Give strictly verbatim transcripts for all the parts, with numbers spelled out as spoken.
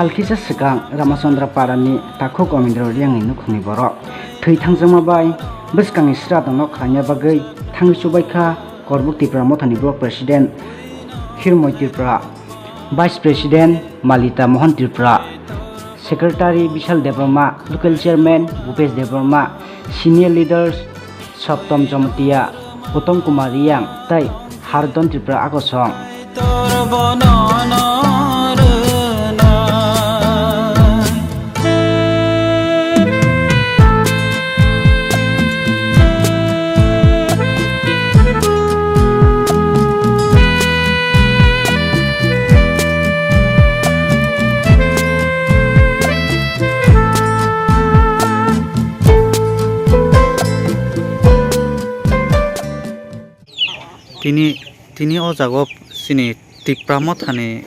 Salkisa swkang Ramachandra Parani takhuk Omendra Riyangni nukhungni borok thwi thangjakma bai bwskangni sradano khlaina bagwi thangwi chubaikha Korbuk Tipra Mothani Block President Hirmoi Tripura, Vice President Malita Mohan Tripura, Secretary Bishal Debbarma, Local Chairman Bhupesh Debbarma, Senior Leaders Soptom Jamatia, Uttam Kumar Riyang tei Hardon Tripura Akosong. Tini, tini o jaga o chini Tipra Mothani,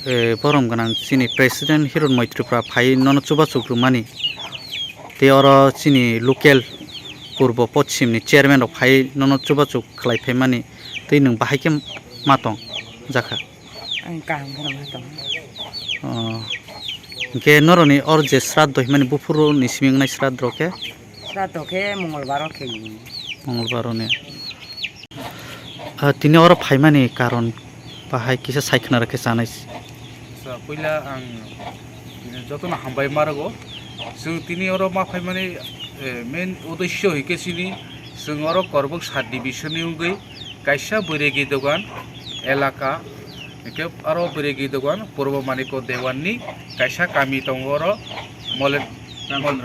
eh, borom gwnang chini President Hironmoi Tripura phai nono chubachu rwmani. Tei oro chini local Purbo Poschim ni chairman rok phai nono chubachu khlai phaimani. Tei nwng bahai khe ma tong jakha? Ang kaham kheno ma tong. Oh. Hwnkhe noroni or je sraddho himani buphuru ni simi wngnai sraddho khe? Sraddho khe Mongolbar o khe. Mongolbar o ne. Ah, tini oro phaimani karon bahai kisa sai khna rwkhe chanai. Sa puila ang jotono hambai ma rwgo. Chwng tini oro ma phaimani, eh, main uddesho hwnkhe chini chwng oro Korbuk sub division ni wngwi kaisa bwrwi dogan elaka, hwnkhe aro bwrwi dogan Purbo Manikya Dewan ni kaisa kami tongo oro Mole-, Mol-,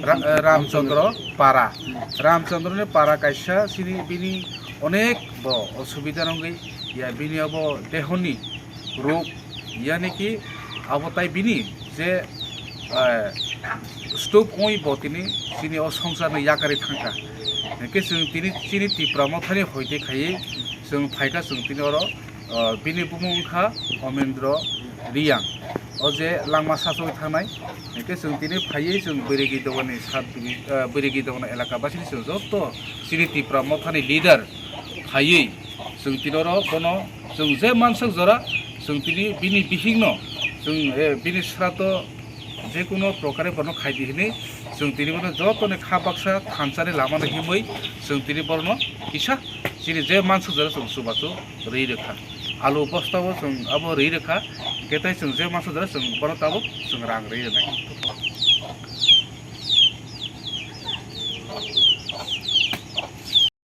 Ra-, eh, Ramchandra Para. Ramchandra ni para kaisa chini bini onek bo osubida wngwi ya bini obo dehoni rok, yani ki abo tai bini je, eh, stroke ongwi bo tini chini o songsar no yakarwi thangkha. Hwnkhe chwng tini chini Tipra Mothani hoite khaiwi chwng phaikha, chwng tini oro, eh, bini bumung wngkha Omendra Riyang. O je langma sachogwi thangnai, hwnkhe chwng tini phaiwi chwng bwrwi dogan ni sub divi-, eh, bwrwi dogan elaka basini chwng joto chini Tipra Mothani leader phaiwi chwng tini oro bono chwng je mansuk jora chwng tini bini bihikno chwng, eh, bini sraddho je kuno prokare bono khaidi hinwi chwng tini bono jotoni kha baksa thansani lamano himwi chwng tini borokno kisa chini je mansuk jora chwng chubachu rwi rwkha. Alu bosta bo chwng abo rwi rwkha, hwnkhe tei chwng je mansuk jora chwng bono tabuk chwng rang rwi rwnai.